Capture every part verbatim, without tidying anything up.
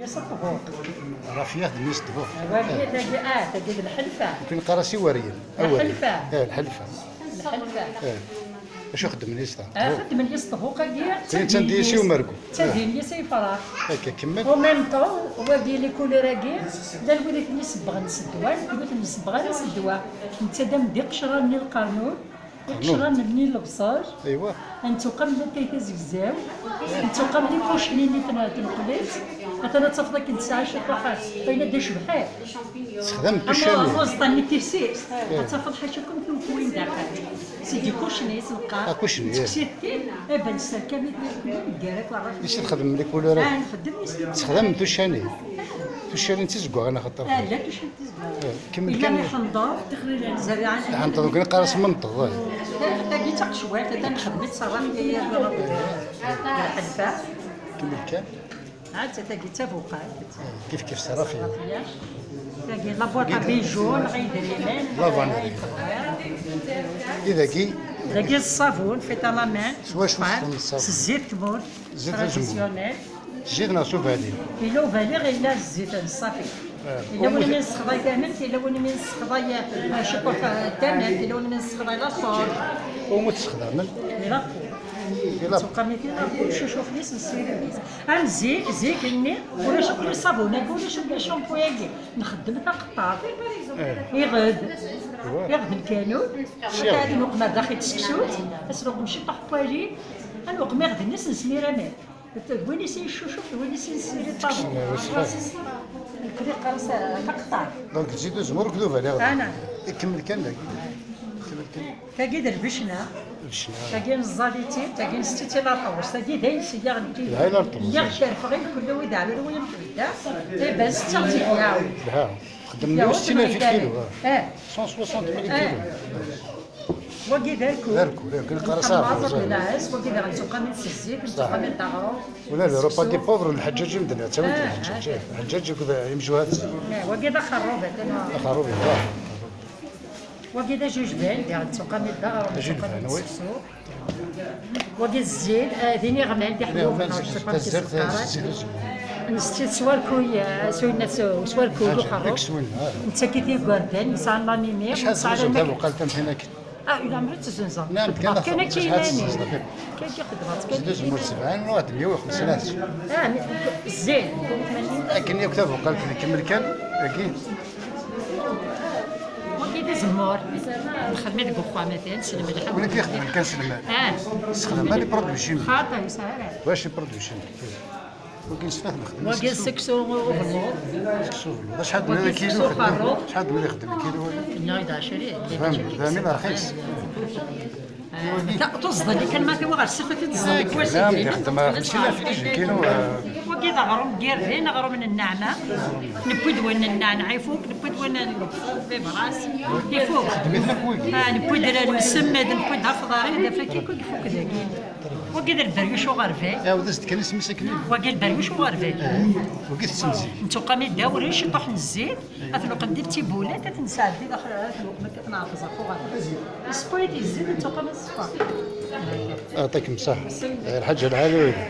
Ɣef yat d mmi-s ṭbuq. Awal tagi, ah, tagi d lḥelfa. Ur neqqar-as iweryen. Lḥelfa. Eh, lḥelfa. Lḥelfa. Eh. Acu xeddmen yis-, ah, xeddmen yis ṭbuq-agi, ttadin yis-, ttadin yis i umergu. Ttadin yis ay ifrax. Akka, kemmel. En même temps, wagi les couleurs-agi, llan wid i ten-isebbɣen s ddwa, nekk ur ten-nsebbɣ ara s ddwa. Netta d ameddi qecran-nni lqernun. Iqecran-nni n lebṣel. Aywa. Nettuqam latay tazegzaw. Nettuqam tiqucnin i tneqlet. Atan ad tafeḍ akken tesɛa ciṭuḥ. Ayen ad d-icebḥen. Tesxedam tuccanin. Amuẓeṭṭa-nni tifsit. Ad tafeḍ ḥaca kum tukwin daxel. Si du cochonnet, s lqaṛ. Ah, cochonnet, eh. Tekkes-it-id, eh ben, sserkam-it d lkul, gar akk aɣref. Yis txedmem les couleurs? Ah, nxeddem yis. Tesxedamem tuccanin. Tuccanin d tizeggaɣin axaṭer. Ah, la tuccanin d tizeggaɣin. Eh, kemmel kan. Yella iḥenḍer, tixlilan zerriɛen. Iḥenḍer, nekni neqqar-as menṭeḍ, eh. Tagi d taqecwalt, atan nxeddem-itt ṣṣarraf yaya lḥelfa. Kemmel kan. Ha, tagi d tabuqalt. Kif kif ṣṣarraf-ya. Tagi la boîte à bijoux, neɣ idrimen. La vannerie. I dagi? Dagi d ṣṣabun, fait à la main. S wacu txeddmem ṣṣabun? S zzit tmurt. Zzit azemmur. Traditionnel. Zzit neɣ s ubali? Yella ubali, yella zzit n ṣṣafi. Eh, yella win mi nessexday tamemt, yella win mi nessexday, eh, ciṭuḥ, eh, tamemt, yella win mi nessexday la cendre. Umi tessexdamem? Di la peau. Di la peau. Tuqamit di la peau, cucuf-is, nessirid-is. Am zik, zik-nni, ulac akk les savons-agi, ulac akk les shampoings-agi. Nxeddem taqeṭṭart. Eh. Iɣed. Iwa. Iɣed lkanun. Ad nuqem ar daxel teksut, ad s-nuqem ciṭuḥ n wali, ad nuqem iɣed-nni s nesmir aman. D win i s-yeccucuf, d win i s-yessirid ṭabu. Nekni qqaren-as taqeṭṭart. Donc, zzit uzemmur akked ubali. Ana. Ikemmel kan dagi. Ikemmel kan. Tagi d lbecna. Lbecna. Tagi neẓẓad-itt-id, tagi nessett-itt i la rtose. Tagi d ayen seg-yaɣ nekki. Lha i la rtose. Lliɣ kerfeɣ i mkul wid ɛmel win tbedda. Eh ben, settaɣ-tt-id yaw. Lha. Xedmen meyya u settin alef kilu, ah. Eh. Cent soixante mille kilu. Wagi d arku. D arku, d arku, neqqar-as aɛeqquẓ. Nḥemmel aẓ akked lɛes, wagi daɣen nettuqam-it s zzit, nettuqam-it d aɣrum. Ula d Europa des pauvres, lḥeǧǧaǧ i medden, ttawin-d lḥeǧǧaǧ, eh, lḥeǧǧaǧ akked imjuhad. Eh, wagi d axerrub, atan. Axerrub, ah. Wagi d ajujban, diɣen nettuqam-it d aɣrum, nettuqam-it d seksu. Wagi d zzit, eh, d iniɣman, d iḥbuben, iniɣman, je sais pas tazzert, zzit uzemmur. Nessett-it s warkuy, eh, s uyennat, s warkuy, ḥaǧa, uxerrub. Deg-s win, ah. Nettak-it i igerdan, nesɛa lanimi, acḥal nesɛa tezzenzeḍ tabuqalt am tin akken? Ah, ula mra ttezzenzeɣ. Naɛam, kan kan akka iman-is. Kan akka xedmeɣ-tt, kan akka iman-is. Zzit uzemmur sebɛin, waḥed meyya u xemsin. Ah, mi-, zzit. Akken yakk tabuqalt, ikemmel kan, dagi. Wagi d azemmur. Nxeddem-it deg uxxam, atan, s lmelḥ. Win i t-ixedmen kan s lmelḥ. Ah. Sexdam les produits chimiques. Xaṭi, yesɛa. Wacu les produits chimiques? Wagi s wat nexdem. Wagi seksu ubelluḍ. Seksu ubelluḍ. Acḥal d win i kilu xeddmen? Acḥal d win ixeddmen kilu? Nniɣ-ak-d ɛecrin. Tfehmem, d amin rxis. Ah, tuẓḍel kan ma tiwa ɣer sifat i tẓḍel deg wass. Nniɣ-am-d ixeddem xemsin alef kilu, ah. Wagi d aɣrum n yirden, aɣrum n nneɛma. Newwi-d win n nneɛneɛ ifuk, newwi-d win n lebṣel, bibras, ifuk. Xeddem-iten akk wigi. Ah, newwi-d lemsemmed, newwi-d afḍar, d afaki, akk ifuk dagi. Wagi d lberyuc uɣerbal. Ɛawed-as-d kan isem-is akken. Wagi lberyuc uɣerbal. Eh, wagi tettmezzi. Nettuqam-it d awren, ciṭuḥ n zzit, ad t-nuqem d tibulat, ad t-nesɛeddi daxel, ad t-nuqem akka, ad t-nɛefeẓ ɣef uɣerbal. Yessewway-d zzit, nettuqam-it ṣṣfa. Yeɛṭikem ṣṣeḥḥa. Eh, lḥaǧa lɛali wagi.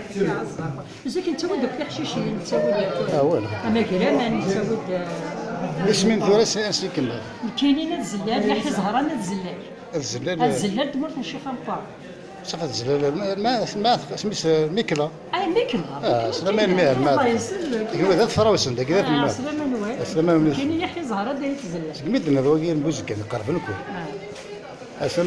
Zik nettawi-d akk tiḥcicin, nettawi-d akk. Ah, wala. Amagraman, nettawi-d, eh, isem-im tura s-, ansi ikemmel? Nekkini n At Zellal, Yaḥya Zehran At Zellal. At Zellal. At Zellal, tmurt n Ccix Ameqqran. Ṣafi At Zellal, ma, ma, ma, isem-is, eh, Mikla. Ah, Mikla. Ah, Mikla, slama n Mikla. Allah isellek. Gma d at Frawsen, dagi d at Lmal. Ah, slama n wa? Slama n wa? Nekkini Yaḥya Zehran d At Zellal. Segmi d-tenniḍ wagi n Buzeggan, qerben akk. Ah.